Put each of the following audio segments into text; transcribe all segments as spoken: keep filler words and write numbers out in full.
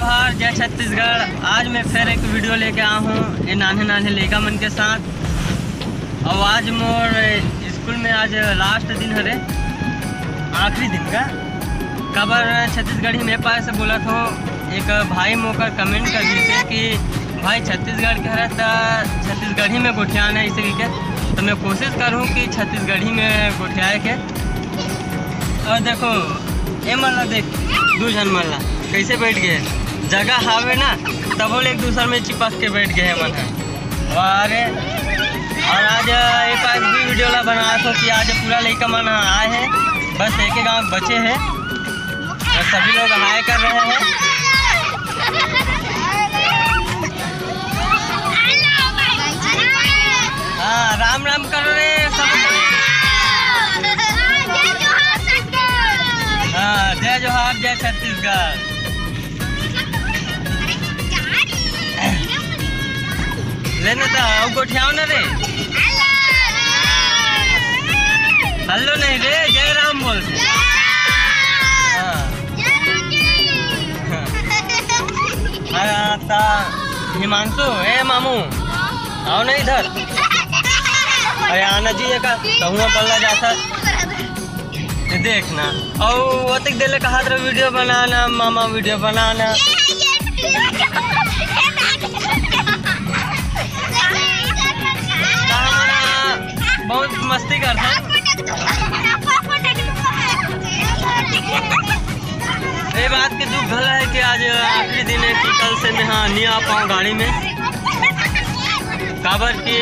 और जय छत्तीसगढ़। आज मैं फिर एक वीडियो लेके आया हूँ ये नान्हे नान्हे लइका मन के साथ। और आज मोर स्कूल में आज लास्ट दिन हरे, आखिरी दिन का। काबर छत्तीसगढ़ी में पाए से बोलत हो, एक भाई मोकर कमेंट कर दिसे कि भाई छत्तीसगढ़ के हरे त छत्तीसगढ़ी में गोठियाना है इसे के। तो मैं कोशिश करूँ कि छत्तीसगढ़ी में गोठियाए के। और देखो, ए मन ला देख, दू झन मन ला कैसे बैठ गए, जगह हावे ना, तबो ले एक दूसर में चिपक के बैठ गए मन ह। वाह रे। और आज एक आज भी वीडियो ला बना सो कि आज पूरा लइका मन ह आए हैं, बस एक ही गांव बचे हैं और सभी लोग हाय कर रहे हैं। हाँ, राम राम करो रे सब। हाँ, जय जोहार, जय छत्तीसगढ़। लेने तो आओ गोठियाओ ना रे। हेलो नहीं रे, जय राम बोल। हाँ। हाँ, ता हिमांशु, ए मामू, आओ ना इधर। अरे आना जी, एका तहुआ पल्ला जाता। ये देख ना, और वो तक देले कहा तेरा वीडियो बनाना, मामा वीडियो बनाना। बहुत मस्ती करता। ये बात के दुख घला है कि आज आखिरी दिन है कि कल से मैं हाँ नहीं आ पाऊँ गाड़ी में, काबर कि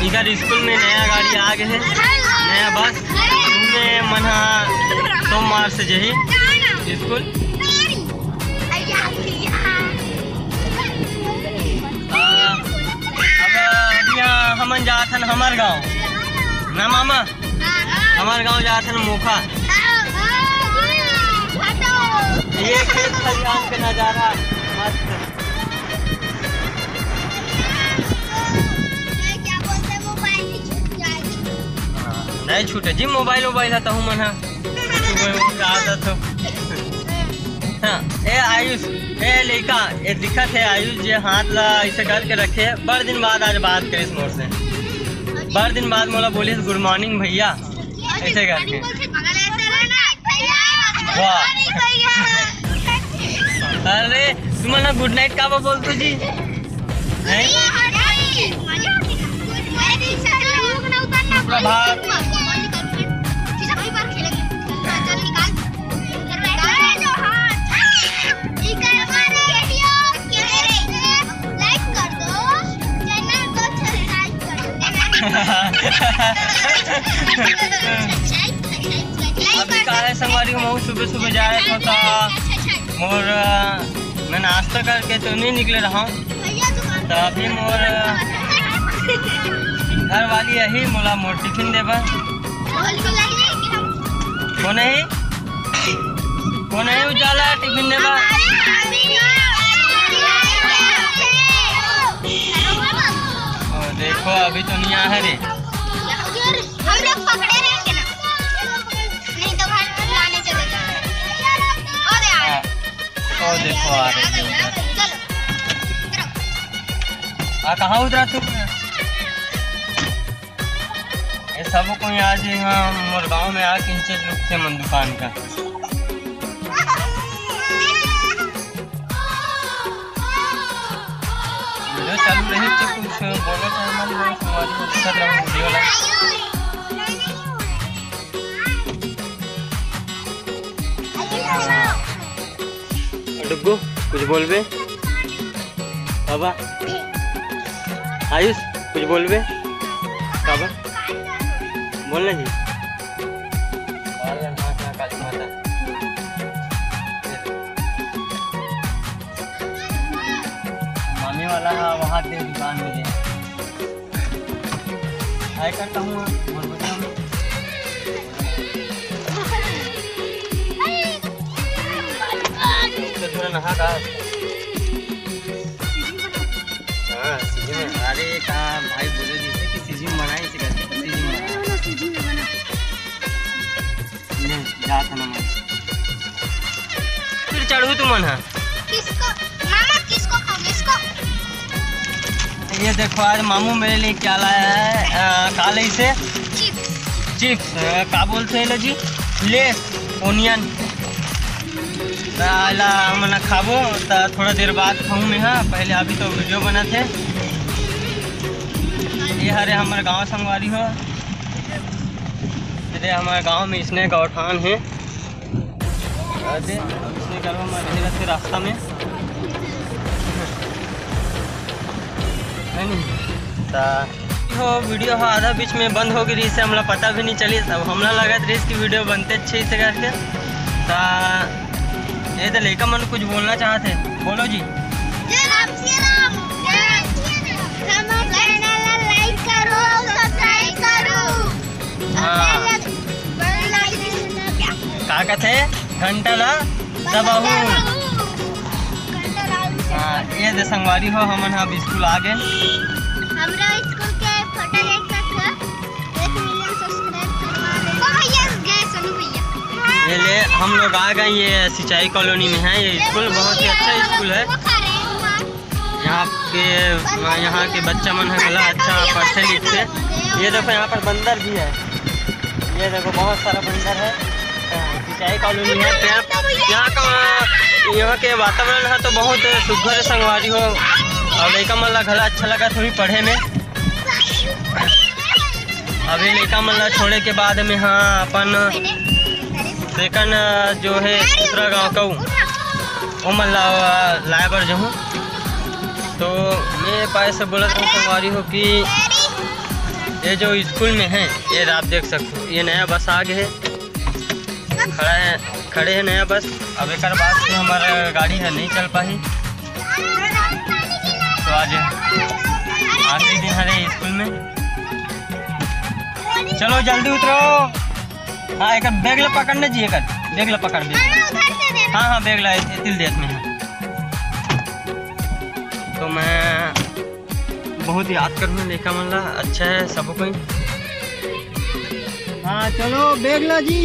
इधर स्कूल में नया गाड़ी आ गए है, नया बस। उनमें मन हाँ सोमवार से जही स्कूल। आ, अब यहाँ हमन जात हन हमर गाँव ना मामा। हमार गांव जात हन मोखा। ये खेत खलिहान के नजारा मस्त। नहीं छूटे जी मोबाइल वोबाइल है तहू मन हा। आदत हो। हाँ, ए आयुष, ए लइका, ए दिखत है आयुष जे हाथ ला ऐसे करके रखे, बड़ दिन बाद आज बात करिस मोर से। बड़ दिन बाद मोला बोलिस गुड मॉर्निंग भैया। ऐसे करके। वाह। अरे तुमन गुड नाइट का बोलते जी? नहीं? सुप्रभात। अभी का है संगवारी, मैं सुबह सुबह जाए था, था मोर, अ, मैं नाश्ता करके तो नहीं निकले रहा हूँ। तो अभी मोर, अ, घर वाली यही मोला मोर टिफिन देबा। कौन है? कौन है उजाला टिफिन देबा? ओ, देखो अभी तो नहीं आ है रे। हम लोग पकड़े रहेंगे ना, नहीं तो घर लाने चले जाओ। और यार। हाँ। ओ देखो आ रहे हैं। चलो। आ कहाँ उतरा तू? ये सब कोई आज यहाँ मोर गाँव में आके इंचे रुकते मन दुकान का। वीडियो चालू रही तो कुछ बोलो तो हमारी बहुत हमारी दिक्कत रहा वीडियो ला। डुग्गू, कुछ बोलबे? बाबा, आयुष, कुछ बोलबे? बाबा, बोलना जी। काली माता। मामी वाला है, वहाँ दे दुकान में दे। हाय करता हूँ, बोल बता। तो थोड़ा नहा का। हाँ, सीजी में। अरे, कहाँ भाई बोले जैसे कि सीजी में बनाए, इसे करके सीजी में बनाए। ले, जात हन मैं। फिर चढ़ू तुमन हा। किसको, मामा, किसको खाओगे, इसको? ये देखो, आज मामू मेरे लिए क्या लाया है। अ, का ले इसे? चिप्स। चिप्स, अ, का बोलथे एला जी? लेस, ओनियन। त एला हमन खाबो, त थोड़ा देर बाद खाहूँ मैं, हाँ। पहले अभी तो वीडियो बनत हे। ये हरे हमर गाँव संगवारी हो। ये दे हमर गाँव में इसने गौठान हे। अरे, इसने घर में रहे रहते रास्ता में। है नहीं? त हो, वीडियो ह आधा बीच में बंद हो गई रहिस, हमला पता भी नहीं चलिस। अब हमला लगत रहिस कि वीडियो बनते अच्छे से करके। त ये तो लइका मन कुछ बोलना चाहत हे, बोलो जी। जय राम, श्री राम, जय राम, श्री राम। हमर चैनल ला लाइक करो, सब्सक्राइब करो। हाँ। का कथे? घंटा ला दबाहू। हाँ, ये दे संगवारी हो, हमन ह अब स्कूल आ गए। हमरा स्कूल के फोटो देख सकथो। एक मिलियन सब्सक्राइब करवा दे। ओ भैया, गए सोनू भैया। ये ले, हम लोग आ गए, ये सिंचाई कॉलोनी में है। ये स्कूल बहुत ही अच्छा स्कूल है। यहाँ के, यहाँ के बच्चा मन ह घला अच्छा पढ़थे लिखथे। ये देखो, यहाँ पर बंदर भी है। ये देखो, बहुत सारा बंदर है। सिंचाई कॉलोनी है। यहाँ, यहाँ का, यहाँ के वातावरण है तो बहुत सुघर संगवारी हो, और लइका मन ला घला अच्छा लगा थोड़ी पढ़े में। अभी लइका मन ला छोड़े के बाद में, हाँ, अपन सेकंड जो है दूसरा गांव का, वो मन ला लाए बर जहूँ। तो मैं पाए से बोलत हूँ संगवारी हो कि ये जो स्कूल में है, ये आप देख सकते हो, ये नया बस आ गए है, खड़ा है, खड़े है नया बस। अब एक बात से हमारा गाड़ी है, नहीं चल पाही। तो आज आखिरी दिन हरे स्कूल में। चलो जल्दी उतरो। हाँ, एक बैग ला पकड़ना जी, एक बैग ला पकड़, बैग। हाँ, हाँ, बैग ला, इतिल देत में है। तो मैं बहुत याद करूँ लइका मन ला, अच्छा है सब कोई। हाँ, चलो बैग ला जी।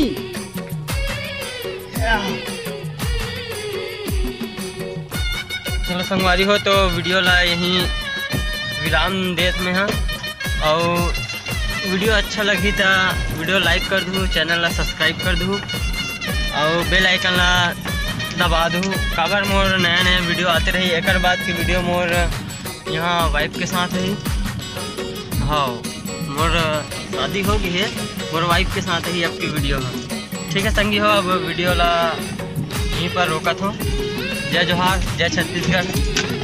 चलो संगवारी हो, तो वीडियो ला यहीं विराम देत में हाँ। और वीडियो अच्छा लगी त वीडियो लाइक कर दू, चैनल ला सब्सक्राइब कर दू और बेल आइकन ला दबा दू, काबर मोर नया नया वीडियो आते रही। एक बाद की वीडियो मोर यहाँ वाइफ के साथ रही। हाँ, मोर शादी हो गई है, मोर वाइफ के साथ ही आपकी वीडियो है। ठीक है संगी हो, अब वीडियो ला यहीं पर रोकत हो। जय जोहार, जय छत्तीसगढ़,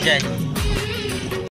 जय हिंद।